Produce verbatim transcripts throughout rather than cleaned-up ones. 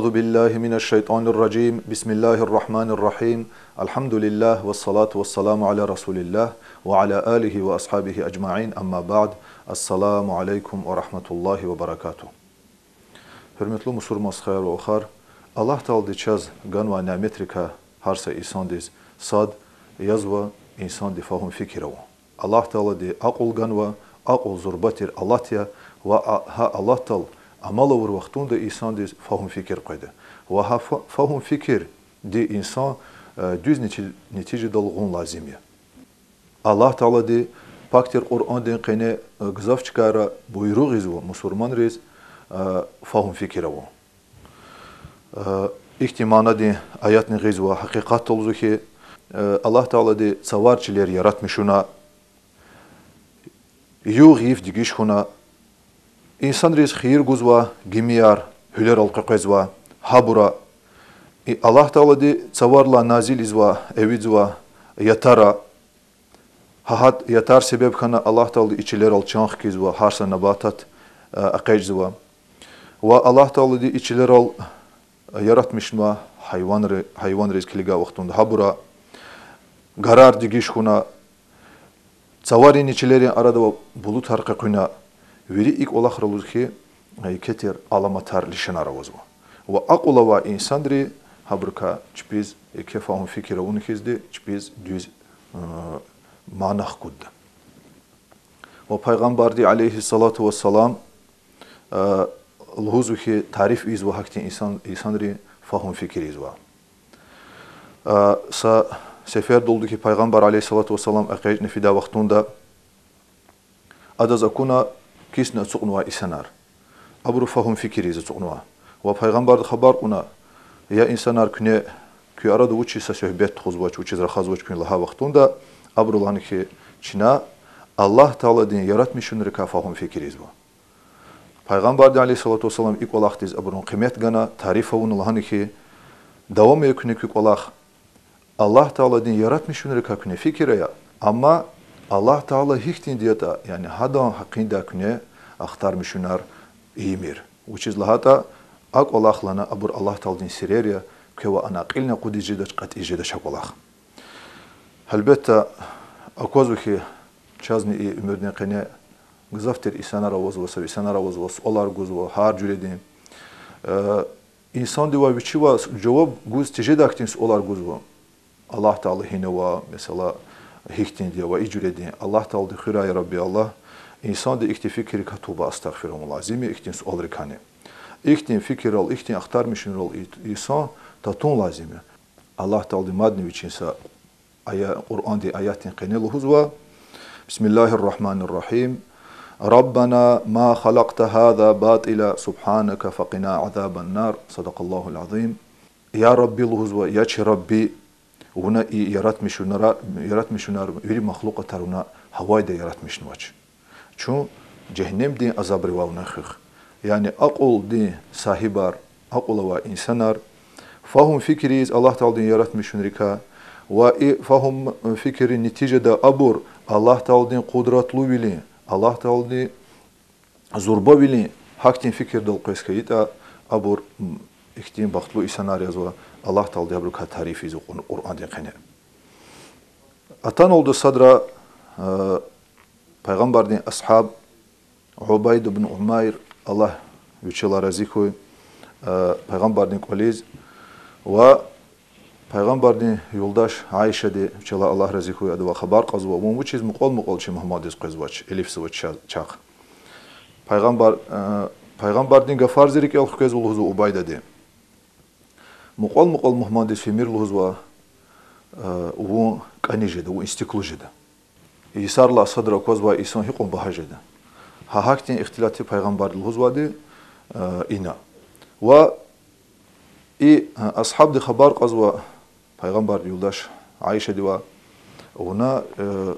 أعوذ بالله من الشيطان الرجيم. بسم الله الرحمن الرحيم. الحمد لله والصلاة والسلام على رسول الله وعلى آله وأصحابه أجمعين. أما بعد. السلام عليكم ورحمة الله وبركاته. Гьуьрметлу мусурман стхаяр ва вахар, Аллагь Таалади чаз ганвай няметрикай гьар са инсандиз сад язва инсанди фагьум-фикир авун. Аллагь Таалади акьул ганва, акьул зурба тир алат я, ва а-, гьа алатдал амал авур вахтунда инсандиз фагьум-фикир къведа. Ва гьа фа-, фагьум-фикирди инсан, э, дуьз нетил-, нетижадал гъун лазим я. Аллагь Таалади пак тир Къуръандин къене, э, гзаф чкайра буйругъ ийизва мусурманриз, э, фагьум-фикир авун. Э, ихьтин манадин аятни гъизва, гьакъикъатда лугьузва хьи, э, Аллагь Таалади цавар чилер яратмишуна, югъ-йиф дегиш хьуна, инсанриз хийир гузва, гимияр, гьуьлерал къекъвезва, гьабура. И Аллагь Таалади цаварилай назил ийизва, эвичӀзава ятара. Гьа гьа ятар себеб хьана Аллагь Таалади и чилерал чан хкизва, гьар са набатат, э, экъечӀзава. Ва Аллагь Таалади и чилерал яратмишнава гьайванри-, гьайванриз килигай вахтунда гьабура, гарар дегиш хьуна, цаваринни чилерин арада авай булутар къекъуьна, вири и кӀвалахра лугьуз хьи, еке тир аламатар, лишанар авазва. Ва акьул авай инсанри гьабурукай чпиз еке фагьум-фикир авуна хьизди чпиз дуьз, э, мана хкудда. Ва Пайгъамбарди, عليه الصلاة والسلام, э, лугьузва хьи, тариф ийизва гьахьтин инсан, инсанрин фагьум-фикир ийизвай. Э, са сеферда лугьуда хьи, Пайгъамбар, عليه الصلاة والسلام, экъечӀна фидай вахтунда адаз акуна кисна ацукьнавай инсанар. Абуру фагьум-фикир ийиз ацукьнава. Ва Пайгъамбарди хабар кьуна: я инсанар, куьне, куь арада вучиз са суьгьбет тухузвач, вучиз рахазвач куьн лагьай вахтунда, абуру лагьана хьи, чна Аллагь Тааладин яратмишунрикай фагьум-фикир ийизва. Пайгъамбарди, عليه الصلاة والسلام, и кӀвалахдиз абурун къимет гана, тариф авуна, лагьана хьи, давам ая куьне куь кӀвалах, Аллагь Тааладин яратмишунрикай куьне фикир ая, амма Аллагь Таала гьихьтинди ятӀа, яни гьадан гьакъиндай куьне ахтармишунар ийимир. Вучиз лагьайтӀа а кӀвалах, лагьана, абур Аллагь Тааладин сирер я, квевай ана кьилни акъудиз жедач, кьатӀиз жедач а кӀвалах. Гьелбетда, аквазва хьи, чазни и уьмуьрдин къене гзаф тир инсанар авазва, са инсанар авазва, суалар гузва гьар жуьредин. Э, инсандивай вичивай жаваб гуз тежедай хьтин суалар гузва. Аллагь Таала гьина ава, месела, гьихьтинди я ва и жуьредин. Аллагь Таалади хуьрай, я Рабби Аллагь, инсанди ихьтин фикиррикай туба, астагъфируллагь, лазим я ихьтин суалрикайни. Ихьтин фикиррал, ихьтин ахтармишунрал и-, инсан татун лазим я. Аллагь Таалади мадни вичин са ая-, Къуръандин аятдин къене лугьузва: بسم الله الرحمن الرحيم. ربنا ما خلقت هذا باطلا سبحانك فقنا عذاب النار. صدق الله العظيم. Я Рабби, лугьузва, я чи Рабби, вуна и яратмишунара-, яратмишунар, вири махлукьатар вуна гьавайда яратмишнавач. Чун жегьеннемдин азабривай вуна хуьх. Яни акьулдин сагьибар, акьул авай инсанар фагьум-фикир ийиз Аллагь Тааладин яратмишунрикай, ва и фагьум-фикиррин нетижада абур Аллагь Тааладин къудратлувилин, Аллагь Тааладин зурбавилин гьахьтин фикирдал къвез хьайитӀа, абур, м, ихьтин бахтлу инсанар язва, Аллагь Таалади абурукай тариф ийизва Къур-, Къуръандин къене. Атаналда садра, э, Пайгъамбардин асгьаб Убайд ибн Умайр, Аллагь вичелай рази хьуй, э, Пайгъамбардин кӀвализ ва Пайгъамбардин юлдаш Аишади, вичелай Аллагь рази хьуй, адавай хабар кьазва: вун вучиз мукьвал-мукьвал чи мугьмандиз къвезвач, илифзавач ча-, чахъ? Пайгъамбар, э, Пайгъамбардин гафар зи рикӀел хквезва, лугьузва Убайдади. Мукьвал-мукьвал мугьмандиз фимир, лугьузва, э, вун кӀаниз жеда, вун истиклуз жеда. Йисарилай садра аквазвай инсан гьикьван багьа жеда. Гьа гьахьтин ихтилат я Пайгъамбарди лугьузвайди, э, ина. Ва и, э, асгьабди хабар кьазва Пайгъамбардин юлдаш Аишадивай: вуна, э,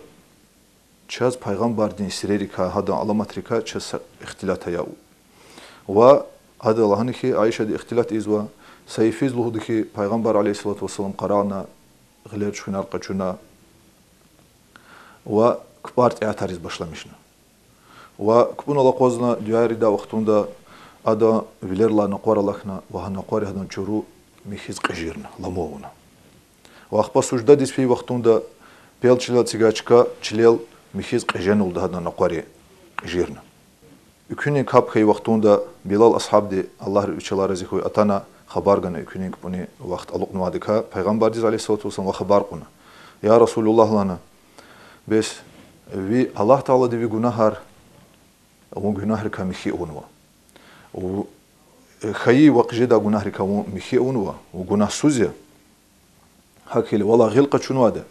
чаз Пайгъамбардин сирерикай, гьадан аламатрикай чаз са ихтилат ая. Ва ада лагьана хьи, Аишади ихтилат ийизва, са йифиз лугьуда хьи, Пайгъамбар, عليه الصلاة والسلام, къарагъна, гъилер чуьхуьнар къачуна ва кпӀар тӀеатариз башламишна. Ва кпӀунал акъвазна дуьаяр ийидай вахтунда, Адан вилерилай накъвар алахьна ва гьа накъвари гьадан чуру михьиз кьежирна, ламу авуна. Ва ахпа суждадиз фейи вахтунда пел чилел цигай чка чилел михьиз кьежена лугьуда гьадан накъвари кьежирна. Экуьнин капӀ хьайи вахтунда Билал асгьабди, Аллагь вичелай рази хьуй, атана хабар гана, экуьнин кпӀунин вахт алукьнавайдакай, Пайгъамбардиз عليه الصلاة والسلام ва хабар кьуна. Я Расулуллагь, лагьана, бес ви Аллагь Таалади ви гунагьар, вун гунагьрикай михьи авунва. Ву-, хьайи ва хъжедай гунагьрикай вун михьи авунва, вун гунагьсуз я. ГьакӀ хьайила валай гъил къачунвайди,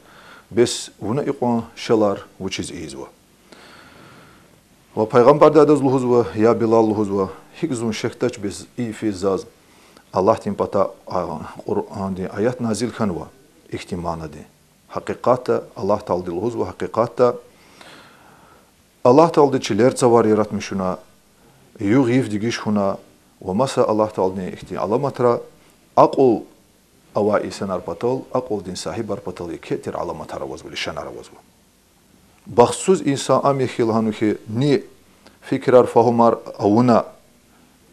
бес вуна икьван шелар вучиз ийизва? Ва Пайгъамбарди адаз лугьузва, я Билал, лугьузва, гьикӀ зун шехьдач, бес и йифиз заз Аллагьдин патай, а, Къуръандин аят назил хьанва ихьтин манадин. Гьакъикъатда Аллагь Таалади лугьузва, гьакъикъатда Аллагь Таалади чилер цавар яратмишуна, югъ-йиф дегиш хьуна, ва маса Аллагь Тааладин ихьтин аламатра акьул авай инсанар патал, акьулдин сагьибар патал еке тир аламатар авазва, лишанар авазва. Бахтсуз инсан ам я хьи, лагьанва хьи, ни фикирар, фагьумар авуна,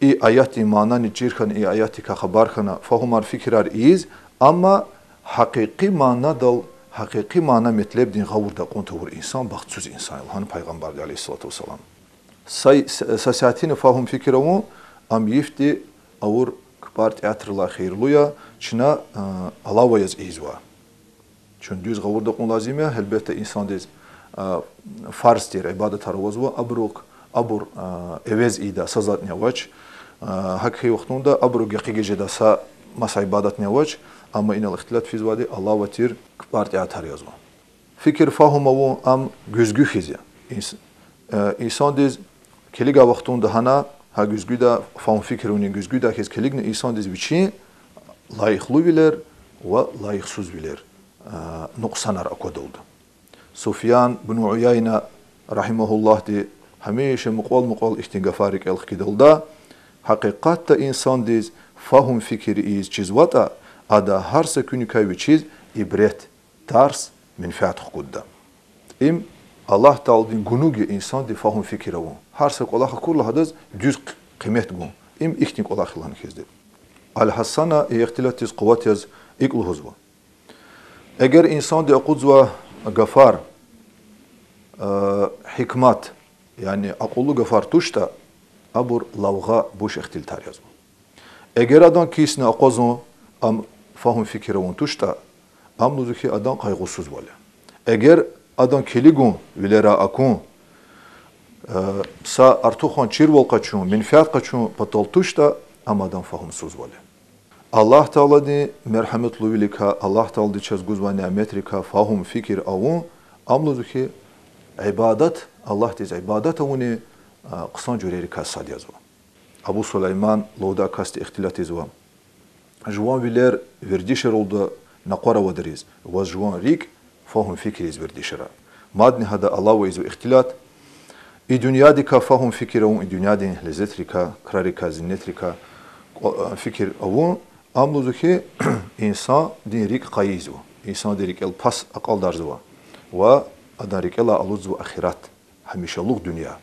и аятдин манани чир хьана, и аятдикай хабар хьана, фагьумар, фикирар ийиз, амма гьакъикъи манадал, гьакъикъи мана-метлебдин гъавурда акьун тавур инсан бахтсуз инсан я, лагьана Пайгъамбарди عليه الصلاة والسلام. Са, са, са сятина фагьум-фикир авун, ам йифди авур кпӀар-тӀеатррилай хийирлу я, чна, а, алава яз ийизва. Чун дуьз гъавурда акьун лазим я, гьелбетда, инсандиз, а, фарз тир ибадатар авазва, абурук, абур, а, эвез ийидай са затӀни авач, а, гьакӀ хьайи вахтунда абурук гекъигиз жедай са маса ибадатни авач, амма инал ихтилат физвайди алава тир кпӀар-тӀеатр язва. Фикир, фагьум авун ам гуьзгуь хьиз я. Инс-, э, инсандиз килигай вахтунда гьана, гьа гуьзгуьда, фагьум-фикир авунин гуьзгуьда хьиз килигна инсандиз вичин лайихлувилер ва лайихсузвилер, э, нукьсанар аквада лугьуда. Суфьян бну Уяйна, رحمه الله, гьамиша мукьвал-мукьвал ихьтин гафар рикӀел хкида лугьуда: гьакъикъатда инсандиз фагьум-фикир ийиз чизватӀа, ада гьар са куьникай вичиз ибрет, тарс, менфят хкудда. Им Аллагь Тааладин гунуг я инсанди фагьум-фикир авун. Гьар са кӀвалах акурла гьадаз дуьз къимет гун. Им ихьтин кӀвалах я лагьана хьизди. Аль-Гьассана и ихтилатдиз къуват яз икӀ лугьузва: эгер инсанди акъудзавай гафар, э, гьикмат, яни акьуллу гафар туштӀа, абур лавгъа, буш ихтилатар язва. Эгер адан кисни акъвазун, ам фагьум-фикир авун туштӀа, ам лугьузва хьи, адан къайгъусузвал я. Эгер адан килигун, вилерай акун, э, са артухан чирвал къачун, менфят къачун патал туштӀа, ам адан фагьумсузвал я. Аллагь Тааладин мергьяматлувиликай, Аллагь Таалади чаз гузвай няметрикай фагьум-фикир авун, ам лугьузва хьи, ибадат, Аллагьдиз ибадат авунин, а, хъсан жуьрейрикай сад язва. Абу Сулайман лугьудай касди ихтилат ийизва: жуван вилер вердишаралда накъвар авадариз, ваз жуван рикӀ фагьум-фикир ийиз вердишара. Мадни гьада алава ийизва ихтилат: и дуьньядикай фагьум-фикир авун, и дуьньядин лезетрикай, крарикай, зиннетрикай кӀва-, фикир авун, ам лугьузва хьи, инсандин рикӀ къайи ийизва, инсандин рикӀел пас акьалдарзава ва адан рикӀелай алудзава ахират, гьамишалугъ дуьнья.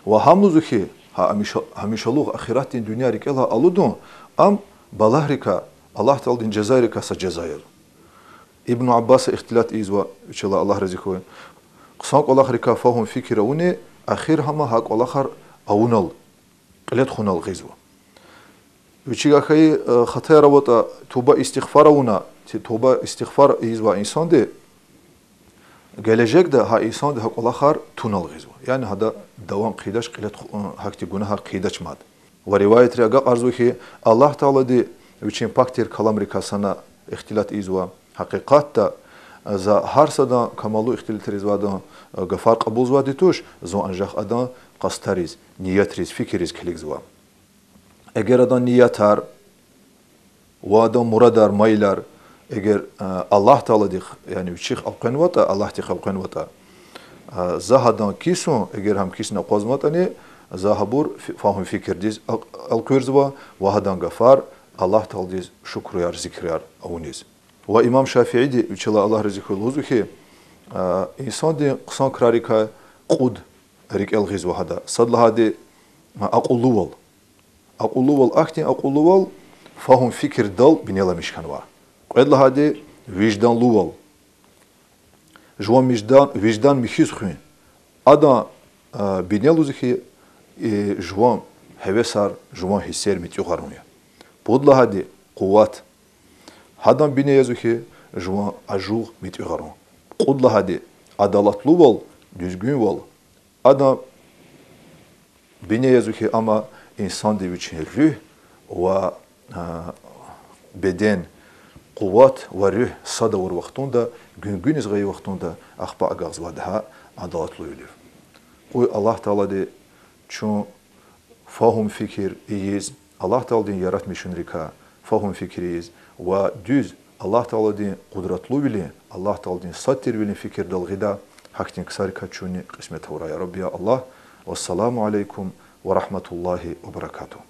Ва гьам лугьузва хьи, гьа гьамиша-, гьамишалугъ ахиратдин дуьнья рикӀелай алудун, ам балагьрикай, Аллагь Тааладин жазайрикай са жаза язва. Ибну Аббаса ихтилат ийизва, вичелай Аллагь рази хьуй: хъсан кӀвалахрикай фагьум-фикир авуни, ахир гьама гьа кӀвалахар авунал, кьиле тухунал гъизва. Вичивай хьайи, э, хатаяр аватӀа, туба-истигъфар авуна, ти-, туба-истигъфар ийизвай инсанди гележегда гьа инсанди гьа кӀвалахар тунал гъизва. Яни гьада давам хъийидач, кьиле туху-, э, гьахьтин гунагьар хъийидач мад. Ва риваятри агакьарзава хьи, Аллагь Таалади вичин пак тир каламрикай сана ихтилат ийизва: гьакъикъатда за гьар садан, камаллу ихтилатриз авайдан, э, гафар кьабулзавайди туш, зун анжах адан къастариз, ниятриз, фикирриз килигзава. Эгер адан ниятар ва адан мурадар, майилар, эгер, э, Аллагь Тааладихъ, яни вичихъ элкъвенватӀа, Аллагьдихъ элкъвенватӀа, э, за гьадан кисун, эгер гьам кисни акъвазнаватӀани, за гьабур фи-, фагьум-фикирдиз эл-, элкъуьрзава ва гьадан гафар Аллагь Тааладиз шукруяр, зикрар авуниз. Ва имам ШафиӀиди, вичелай Аллагь рази хьуй, лугьузва хьи, э, инсандин хъсан крарикай кьуд рикӀел гъизва гьада. Сад лагьайди, акьуллувал. Акьуллувал, ахьтин акьуллувал, фагьум-фикирдал бинеламиш хьанва. Кьвед лагьайди вижданлувал. Жуван виждан, виждан михьиз хуьн. Адан, а, бине лугьуз хьи, жуван гьевесар, жуван гьиссер муьтӀуьгъарун я. Пуд лагьайди къуват. Гьадан бине язва хьи, жуван ажугъ муьтӀуьгъарун. Кьуд лагьайди адалатлувал, дуьзгуьнвал. Адан бине язва хьи, амма инсанди вичин руьгь ва, а, беден, къуват ва руьгь сад авур вахтунда, гуьнгуьниз гъайи вахтунда ахпа агакьзавайди гьа адалатлувилив. Къуй Аллагь Таалади чун фагьум-фикир ийиз, Аллагь Тааладин яратмишунрикай фагьум-фикир ийиз ва дуьз Аллагь Тааладин къудратлувилин, Аллагь Тааладин сад тирвилин фикирдал гъидай гьахьтин ксарикай чунни кьисмет авурай, я Рабби, я Аллагь. Вассаламу алейкум ва рахматуллагьи ва баракатугь.